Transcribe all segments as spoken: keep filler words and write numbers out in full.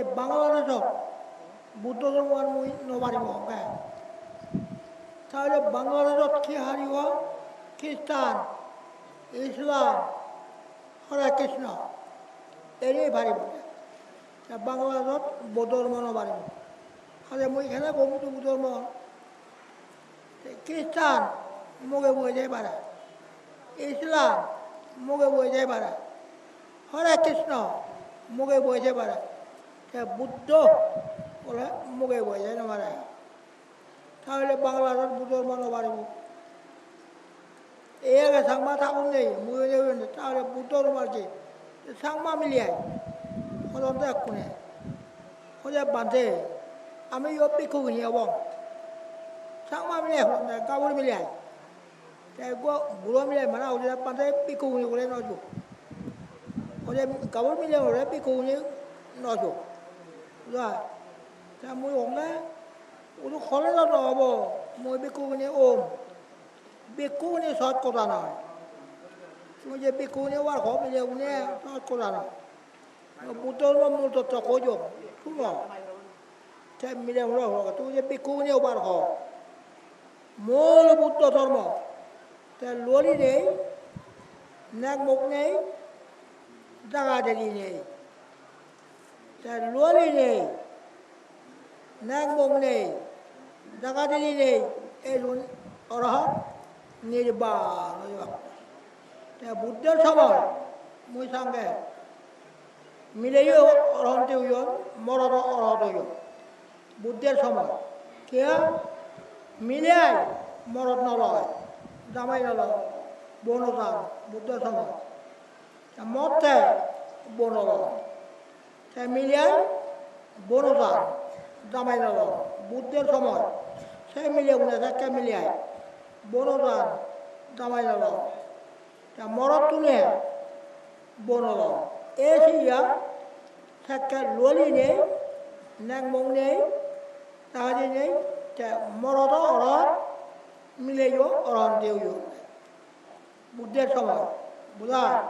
Bangladeshot Buddho dhormo ar mui no paribo, hongge. Tahole Bangladeshot hi haribo? Christian, Islam, Hare Krishna, eni paribo. Te Bangladeshot Buddho dhormo no paribo. Hale mui kene gom Buddho dhormo? Christian muge buge jei pare, Islam muge buge jei pare, Hare Krishna muge buge jei pare, te Buddho ole muge buge jei no pare. Tahole Bangladeshot Buddho dhormo no paribo. Ei age Changma thakur nei, mui o nei, tahole Buddho dhormo ar ki? Changma mile ai hodon de ekkune. Hoje bhante, ami yo bhikkhu guni obong. Changma mile ai hodon de, gabur mile ai. Te ekko buro mile mane hoje bhante bhikkhu guni gole no jo. Hoje gabur mile gole bhikkhu guni no jo. Buja? Te mui honge, udu hole do no obo, mui bhikkhu guni om. Bhikkhu guni sohoj hoda noi. Tumi je bhikkhu guni obar ho, mile guni sohoj hoda noi. Buddho dhormo mul totto hoi jom, suno. Te mile guni ho, tumi je bhikkhu guni obar ho. Mul Buddho dhormo. Te luoli nei, nek mok nei, jaga jegi nei. Te luoli nei, nek mok nei, jaga jegi nei, ei jun orohot nirban oi jebak. Te Buddhor somoy mui sange mileyo orohonte oyon, morodo orohot oyon. Buddhor somoy. Kiya? Mile ai morot no loi, jamai no loi, bo no jan, Buddhor somoy. Te morot te bo no loi. Te mile ai bo no jan, jamai no loi. Buddhor somoy se milegune sekke mile ai bo no jan, jamai no loi. Te morottune bo no loi. Ei siyan sekke luoli nei, nek mok nei, jaga jegi nei, te morodo orohot, mileyo orohonte oyon. Buddhor somoy, buja?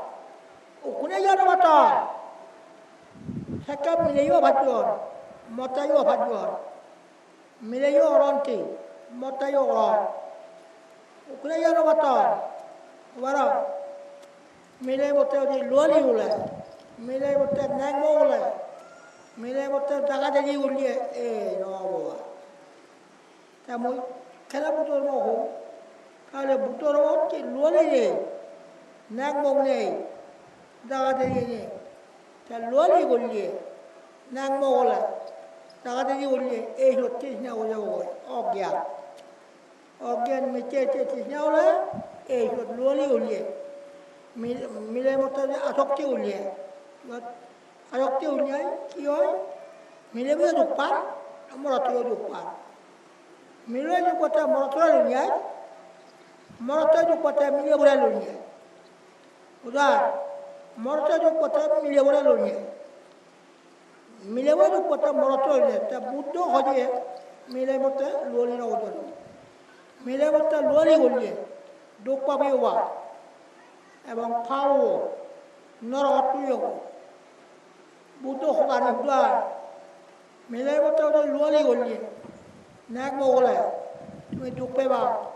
Ikkune jano matan. Sekke mileyo pajjon, morotteyo pajjon. Mileyo orohonte, morotteyo orohot. Ikkune jano matan. Obaro. Mile morotte udi luoli ole, mile morotte nek mok ole, mile morotte jaga jegi ole, ei no obo. Te mui kene Buddho dhormo hom? Tahole Buddho dhormot hi luoli nei, nek mok nei, jaga jegi nei. Te luoli ole, nek mok ole, jaga jegi ole, ei sot trishna oi jebo goi, ogyan. Ogyan micche ecche trishna ole, ei sot luoli ole. Mil-, mile morotte asokti ole. Asokti ole, hi oi? Milebo duk pai, morotto duk pai. Milebo duk patte morotto loi jai, morotto duk patte milebore loi jai. Buja? Morotto duk patte milebore loi jai. Milebo duk patte morotto loi jai. Te Buddho hoide mile morotte luoli no obo. Mile morotte luoli ole duk pabi obo. Ebong pap obo, norogot puribo. Buddho hodani hudu ai. Mile morotte udi luoli ole, nek mok ole, tumi duk peba,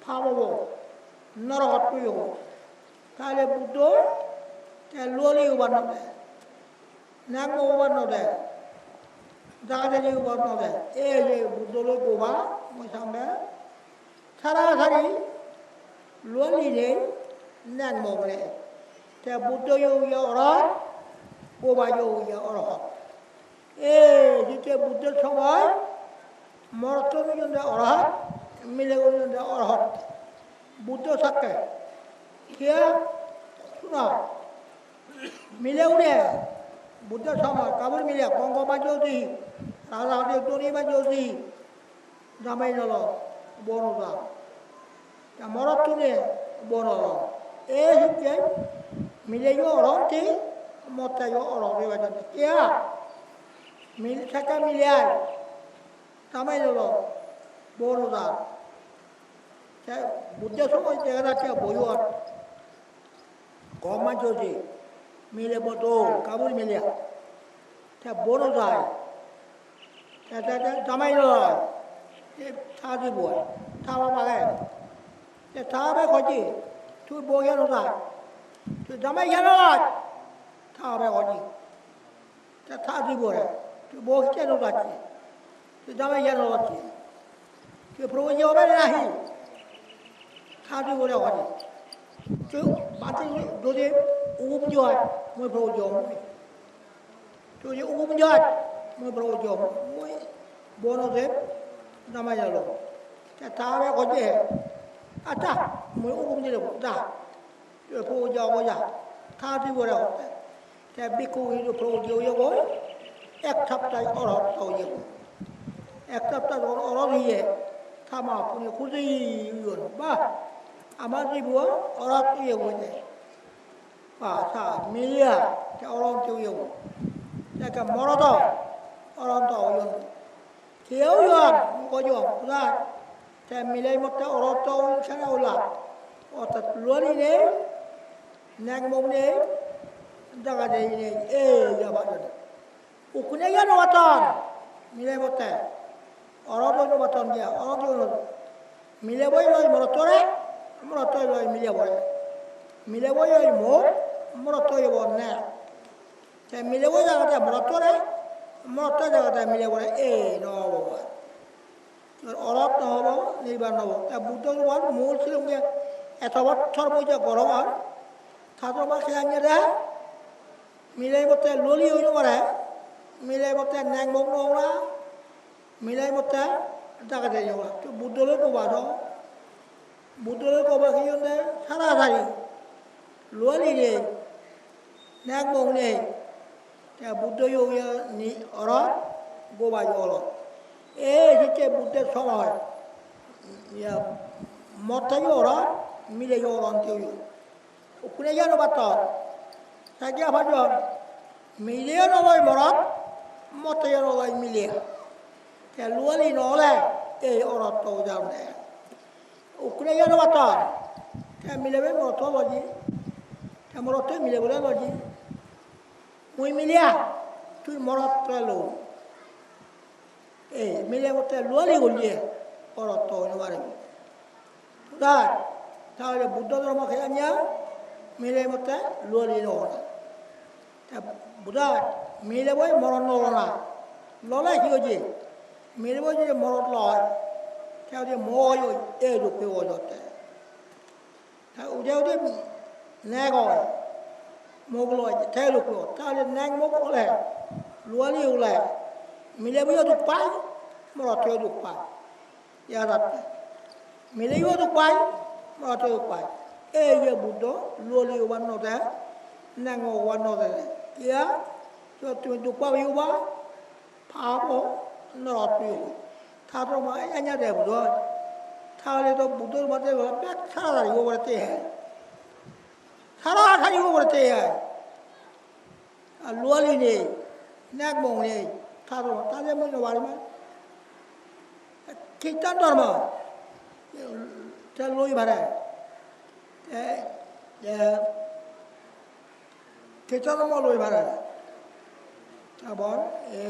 pap obo, norogot puribo. Tahole Buddho te luoli obar no de, nek mok obar no de, jaga jegi obar no de. Ei je Buddho loi goba, mui sange. Sarasari luoli nei, nek mok nei. Te Buddho yo oye orohot, goba yo oye orohot. Ei, jitte Buddhor somoy, morotto oyon de orohot, mileyo oyon de orohot. Buddho sakke. Kiya? Suno. Milegune, Buddhor somoy, gabur mile, gom gom majje udi, raja udi, dhoni majje udi, jamai no loi, bo no jan. Te morottune bo no loi. Ei sikke mileyo orohonte, morotteyo orohot oi pajjonte. Kiya? Mil-, sekke mile ai, jamai no loi, bo no jan. Te Buddho somoy dega jatte boiyot. Gom majje udi, milebo dol, gabur mile. Te bo no jai. Te, te, te jamai no jai. Te ta dibo. Ta bap age. Te ta babe hoide, "Tui bo keno jai? Tui jamai keno jai?" Ta babe hoide. Te ta dibo re, "Tui bo keno jacche? Tui jamai keno jacche? Tui propose obe nahi?" Ta dibo re hoide. "Tui bate jodi ugum joi, mui propose obong. Tui jodi ugum joi, mui propose obong. Mui bo no jei, jamai jalo." Te ta babe hoide, "Accha, mui ugum jei debo, ja." Te propose obo ja, ta dibo re hotte. Te bhikkhu hintu propose oye goi, ek sapta orhot oye goi. Ek sapta jokon orhot oye, ta ma bappune huji oyon. Bah, ama dibo orhot oye goi de. Bah, sa, miliya, te orhot oye goi. Te ekka morodo orhot oyon. Keyo oyon, mui hoyong, "Uda, te milei motte orhot oyon sene ola. Orthat luani nei, neng mok nei, jaga jei nei, ei ya bajon. Ukkune ya no baton, milei motte. Orhot oi no baton ya, orhot oi no baton. Milebo oi loi morottore, morotto oi loi milebore. Milebo oi loi mok, morotto oi bo neng." Te milebo jagade morottore, morotto jagade milebore, ei no obo ba. Orhot no obo, nirban no obo. Te Buddho rupan mul silumge eto bojjor mui je gorongor, ta to ma khiyanye de, milei motte loli oi no pare, milei motte neng mok no ora, milei motte dagede yo. To Buddho loi goba do. Buddho loi goba hiyonde sara sari. Luani nei, neng mok nei. Te Buddho yo ye ni orhot, goba yo orhot. Ei hitte Buddho somoy. Ya, motte yo orhot, milei yo orhot te yo. Ukkune ya no batton. Te kya bajon? Mileyo no loi morot, motte yo no loi mile. Te luani no ole, ei orhot to jam de. Ukkune ya no batton. Te milebo morotto loji. Te morotto milebore loji. Mui miliya, tui morot tore lo. Ei, milebo te luani gulliye, orhot to oi no pare. Budai, tahole Buddho dhormo kheyan ya, milebo te luani no oi. Te budai, milebo morot no lona. Lole hi oye? Milebo jodi morot loi, te ode mok oi, ei rupe oi jotte. Te ude ude neng oi, mok loi, te rupe oi. Tahole neng mok ole, luani ole, milebo yo duk pai, morotto yo duk pai. Yadatte. Mileyo duk pai, morotto duk pai. Ei je Buddho luani obar no de, neng obar no de. Iya, to tumi duk pabi oba, pap o, norok oba. Ta dhormo enya de Buddho. Tahole to Buddho mate bek sara sari obo te hai. Sara sari obo te hai. Ar luani nei, neng mok nei, ta dhormo, ta je mui no parim ar. Kristan dhormo, te loi pare. Te, te, Kristan dhormo loi pare. Tar por, e,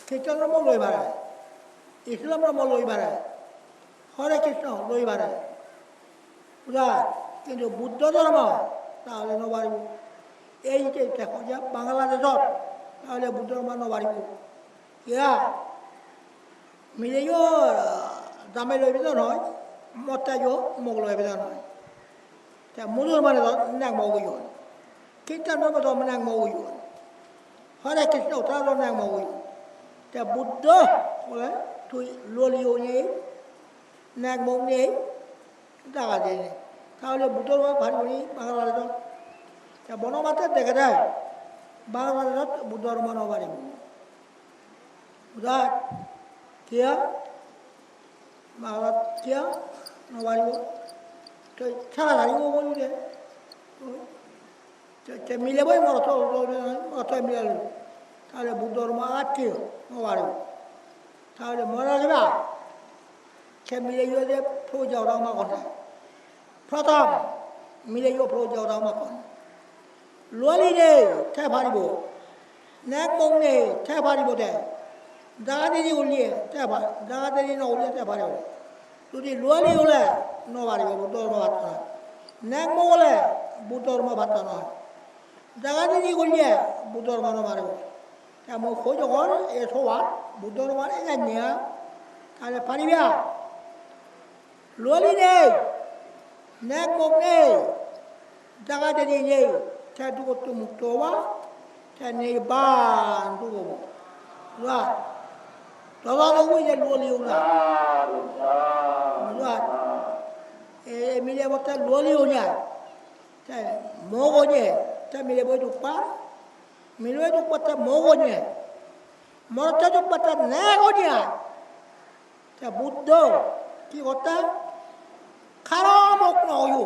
Kristan dhormo loi pare, Islam dhormo loi pare, Hore Krishna loi pare. Pura, kintu Buddho dhormo tahole no paribo. Ei je te hoja Bangladeshot, tahole Buddho dhormo no paribo. Kiya? Mileyo, ah, jamai loi pede noi, motte yo mok loi pede noi. Te Musolmane do neng mok oyon. Kristan dhormo do neng mok oyon. Hare Krishna tara do neng mok oyon. Te Buddho bole tui luani o nei, neng mok nei, jaga jei nei. Tahole Buddho dhormo paribo ni Bangladeshot? Te bono mate degede Bangladeshot Buddho dhormo no paribo. Buddha, kiya? Maharat kiya? No paribo. To sara sari obo de. To, to milebo morotto, morotto milebo. Tahole Buddho dhormo akke no paribo. Tahole mora jeba. Se mileyo je puja ora ma kone. Prothom mileyo puja ora ma kone. Luali nei, te paribo. Nek mok nei, te paribo de. Jaga deri gurile, te pa-, jaga deri no gurile, te paribo. Judi luali ole, no paribo, Buddho dhormo patto noi. Nek mok ole, Buddho dhormo patto noi. Jaga deri gurile, Buddho dhormo no paribo. Te mui hoi jokon, e sobat, Buddho dhormo e janye, tale pariba. Luali nei, nek mok nei, jaga deri nei, te dugottun mukto oba, te nirban duk obo. Wa, dola dobu je luali ola. Wa, e, e mile botte luali ola. Te mok oye, te mile boi duk pa, mile boi duk pa te mok oye, morotte duk pa te nek oye. Te Buddho hi gotte? Karo mok no oyo,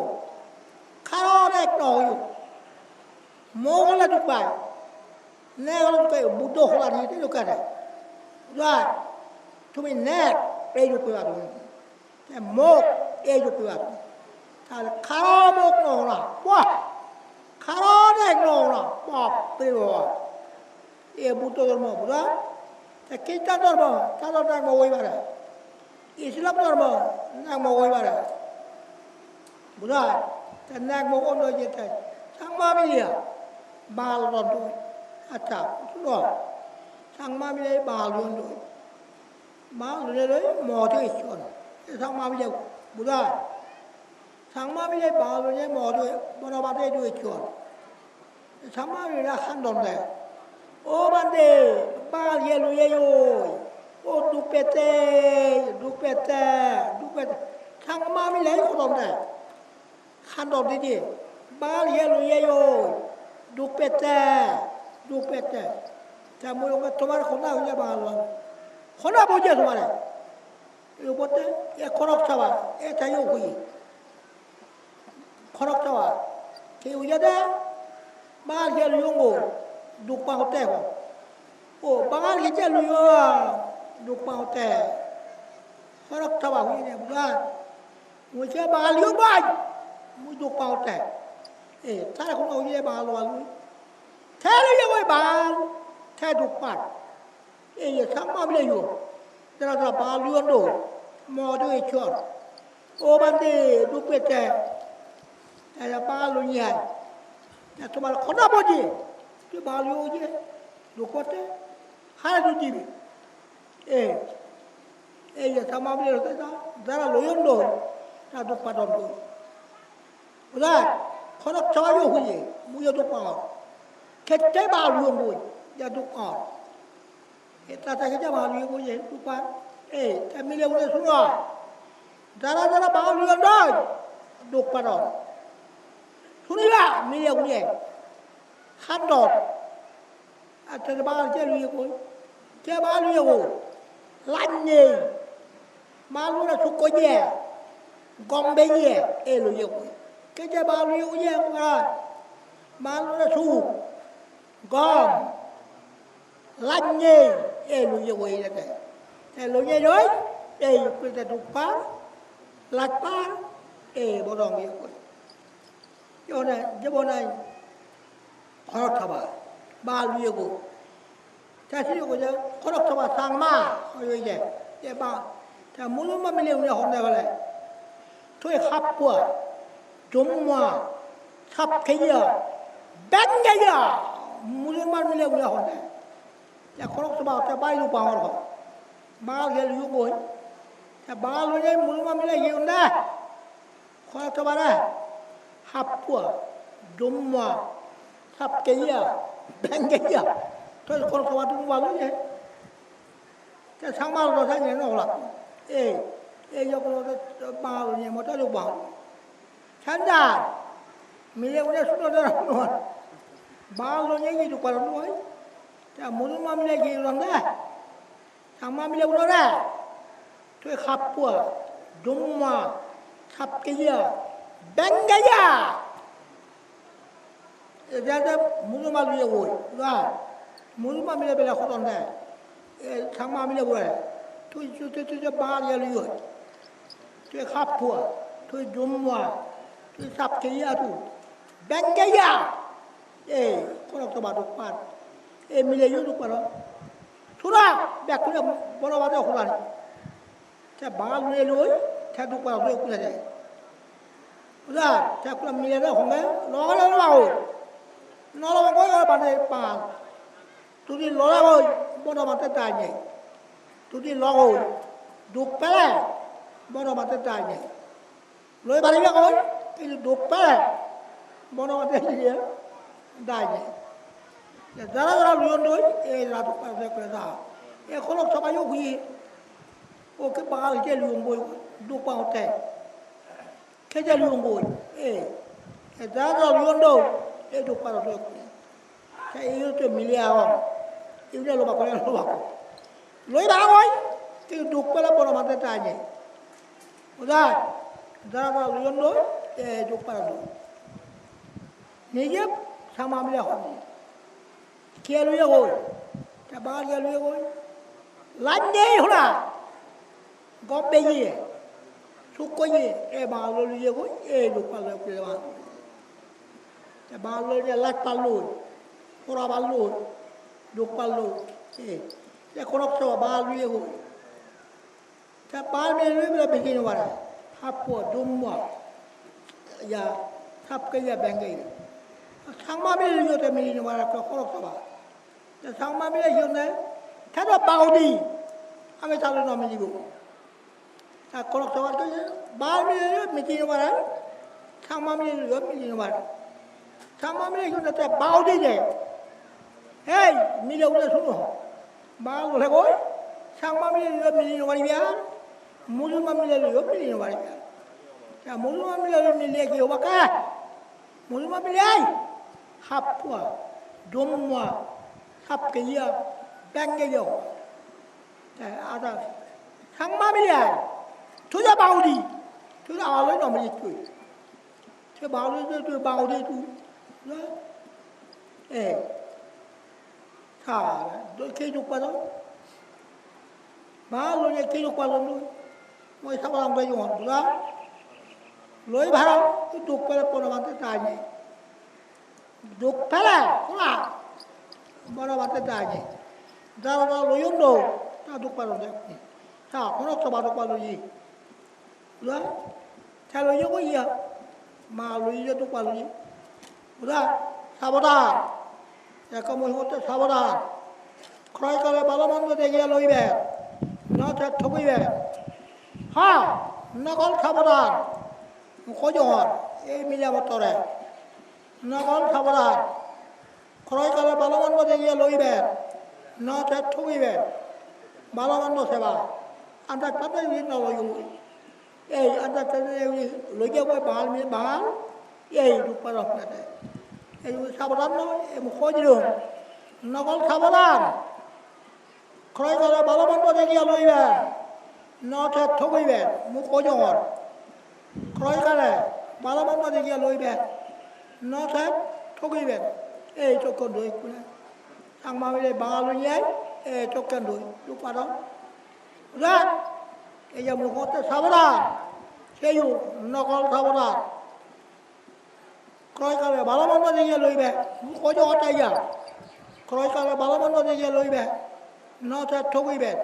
karo nek no oyo. Mok ole duk pai, nek ole duk pai, Buddho hola diye te duk pai. Jai, tumi nek, ei duk pai tumi. Te mok, ei duk pai tumi. Tale karo mok no ona, wah, karo nek no ona, bap re bap. E Buddho dhormo, Buddha. Te Kristan dhormo, ta dhormo nek mok oi pare. Islam dhormo, nek mok oi pare. Buddha, te nek mok ondo je te. Changma mile, Bangal ondo. Accha, suno. Changma mile Bangal ondo. Bangal loi loi mok oi jon. E Changma mile, Buddha. Changma mile Bangal loi mok oi, bono bade oi jon. Changma mile handon de. O bhante, Bangal ye loi oi. O duk pette, duk pette, duk pette. Changma mile hodon de. Handon de je. Bangal ye loi oi. Duk pette, duk pette. Te mui hobe tomar honna hoye Bangal loi. Honna boje tomare. Ei obotte, e Khorok Saba, e te yo hoye. Khorok Saba, te hoye de, Bangal je luyongo, duk pangotte ho. O, Bangal je luyo, duk pangotte. Khorok Saba hoye de, buran. Mui je Bangal luyong bai, mui duk pangotte. E, tare hono hoye Bangal loi. Te luyo bai Bangal, te duk pan. Ei ye Changma mile yo. Jara jara Bangal luyon do. Mok oi jon. O bhante duk pette. Jara Bangal loi ai. Ja tomar hoda boje. Tui Bangal luyo je. Duk pette. Hare duk dibe. Ei. Ei ye Changma mile yo. Jara luyon do. Ta duk padon do. Buddha, Khorok Saba yo hoye, mui yo duk pangor. Kette Bangal luyong mui, ja duk pangor. Eta ta kette Bangal luyong mui, je duk pang. Ei, te mile une suno. Jara jara Bangal luyong doi, duk padon. Suniba, mile une. Handon. Accha, te Bangal je luyegoi. Te Bangal luyegoi. Laj nei. Bangal lure suk oye. Gom beye. E luyegoi. Te je Bangal luyegoi je, Bangal. Bangal lure suk. Gom. Laj nei. E luyegoi te. Te luye loi. Ei, te duk par. Laj par. E bodong luyegoi. Jebonai, jebonai Khorok Saba, Bangal luyegoi. Te sini hoye Khorok Saba Changma, hoye de. Te ba, te Musulman mile une honde bole. Tui Happua, Jumma, Sapkeiya, Bengeiya, Musulman mile une honde. Te Khorok Saba te bai lu pangor ho. Bangal je luyegoi. Te Bangal loi Musulman mile je honde. Khorok Saba re, Happua, Jumma, Sapkeiya, Bengeiya. Toi Khorok Saba tu Bangal loi. Te Changma lo sa ne no la. Ei, ei yo ko Bangal loi mo ta lo Bangal. Sanda, mile une suno da no. Bangal loi ni tu paron noi. Te Musulman mile je honde. Changma mile unore, tui Happua, Jumma, Sapkeiya, Bengeiya. Ede ede Musulman luyegoi, ura. Musulman mile bele hodon de. E Changma mile ure. Tui, tui, tui, tui, tui Bangal ye luyoi. Tui Happua, tui Jumma, tui Sapkeiya, tui Bengeiya. Ei, Konok Soba duk pan. Ei, mileyo duk pan. Sura, bekkune bono bade hurani. Te Bangal loi loi, te duk pan loi kule de. Uda, te kule mile de honge, loge loge loge. No loge loge bade pan. Tui loragoi, bono bade dai nei. Tui logoi, duk pele, bono bade dai nei. Loi paribe goi, hintu duk pele, bono bade iye dai nei. Te jara jara loyon doi, ei jara duk pele dek pele da. E Konok Sobayo huye, oke Bangal je loyon goi, duk pangotte. Kejeli ongoi, eh, eh, da da loyon do, eh, duk paro do. Te iyoto mile agon, iune lobak kore lobak. Loi ba goi, te duk pele bono bade dai nei. Uda, da da loyon do, eh, duk paro do. Nije sama mile hon. Kiye loye goi, te Bangal kiye loye goi. Laj nei hona. Gom beye, suk koye, e Bangal loi loye goi, e duk pan loi kule Bangal. Te Bangal loi je laj pan loi, hora pan loi, duk pan loi, e, te Konok Soba Bangal loye goi. Te Bangal mile loi bile biji no pare, happo, dummo, ya, sapke ya, benge ya. Changma mile loi te mili no pare, Konok Soba. Te Changma mile hi honne? Te do bagodi. Ami tale no milibo. Ta Konok Sobat hoye, Bangal mile yo mili no pare. Changma mile yo mili no pare. Changma mile hi honne te bagodi de. Ei, mile une suno. Bangal bole goi, Changma mile yo mili no paribe ar. Musulman mile yo mili no paribe ar. Ta Musulman mile yo mile hi obo ka? Musulman mile ai, happo, dummo, sapke ya, benge ya. Te ada, Changma mile ai, tui je bagodi, tui je bagodi no mili tui. Tui bagodi tui, tui bagodi tui. Eh. Sara, do ke duk padon? Ba loi ke duk padon do? Moi sabaram gai yon, bula. Loi bhara, duk pele bono bade dai nei. Duk pele, bula. Bono bade dai nei. Dara dara loyon do, ta duk padon de. Ta, Konok Soba duk padon ji. Uda, te loiye goi ya. Ma loiye, duk pan loiye. Uda, sabodan. Ekko mui hotte sabodan. Kroy kale balo mondo degiye loibe. No te thogibe. Ha, nokol sabodan. Mui hoi jongor, ei mile mottore. Nokol sabodan. Kroy kale balo mondo degiye loibe, no te thogibe. Balo mondo seba. Andaj pande guri no loiyo. Ei andaj pande guri loiye goi Bangal mile Bangal. Ei duk paro pande. Ei sabodan noi, ei mui hoi dilung. Nokol sabodan. Kroy kale balo mondo degiye loibe, no te thogibe, mui hoi jongor. Kroy kale balo mondo degiye loibe, no te thogibe. Ei tokkon doi kune. Changma mile Bangal loiye, ei tokkon doi, duk padon. Uda, ei je mui hotte sabodan, seyo nokol sabodan. Kroy kale balo mondo degiye loibe. Mui hoi jongor te ya. Kroy kale balo mondo degiye loibe. No te thogibe.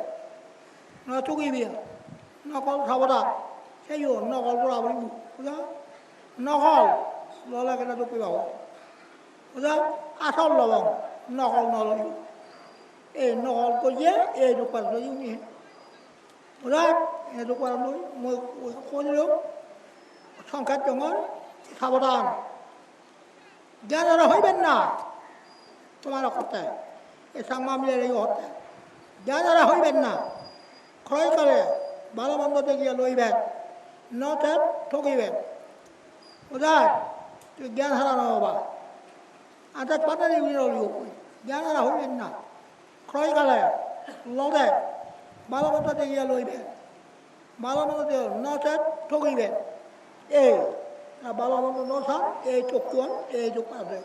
No thogibe. Nokol sabodan. Seyo nokol gora puribo. Buja? Nokol. Lole kene duk peba. Buja? Asol lobong. Nokol no loiyo. Ei nokol goye, ei duk paro loiyo ni. Uda, edu paron doi, mui, mui hoi dilung, songkhet jongor, sabodan. Gyan hara hoiben na, tomar hotte, ei Changma mile hotte. Gyan hara hoiben na, kroy kale, balo mondo degiye loiben, no te thogiben. Uda, tui gyan hara no oba. Andaj pande guri no loiyo, gyan hara hoiben na. Kroy kale, lode, balo mondo degiye loibe. Balo mondo degiye, no te thogibe. Ei, ta balo mondo no san, ei tokkon, ei duk pade.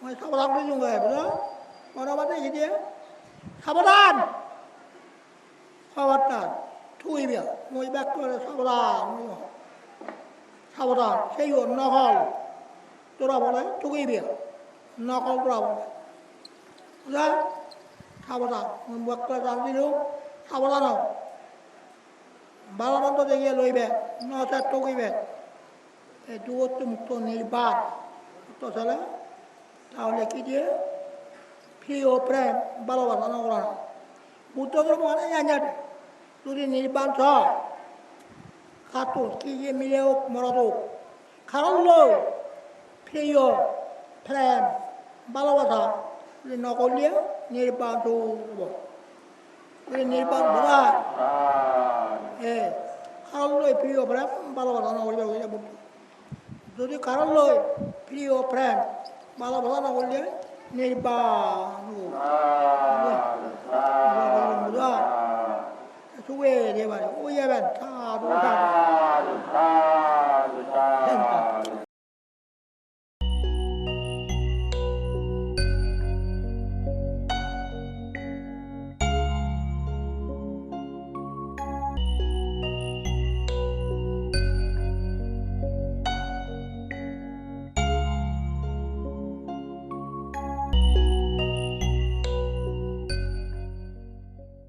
Mui sabodan guri jung gai, bujo? Bono bade hi diye? Sabodan! Sabodan, thogibe. Mui bekkore sabodan, mui sabodan, seyo nokol. Dora bole thogibe. nokol gora pore. Buja? Sabodhan, mui mubarak kore jani dilung, sabodhan o. Bhalo mondo degiye loibe, no te togibe. Ei dugottun mukto nirban. Mukto sele, tahole ki diye? Priyo prem, bhalobasa no gorana. Buddho dhormo mane jani jani. Jodi nirban so, kattun, ki diye, mile ok, morot ok. Karon loi priyo, prem, bhalobasa jodi no golle nirban duk obo. Jodi nirban bodai. Eh, karon loi priyo, prem, bhalobasa no goriba gori jabo. Jodi karon loi priyo, prem, bhalobasa no golle nirban duk obo. Bodai. Suge de bare, oi eben, sadhu, sadhu.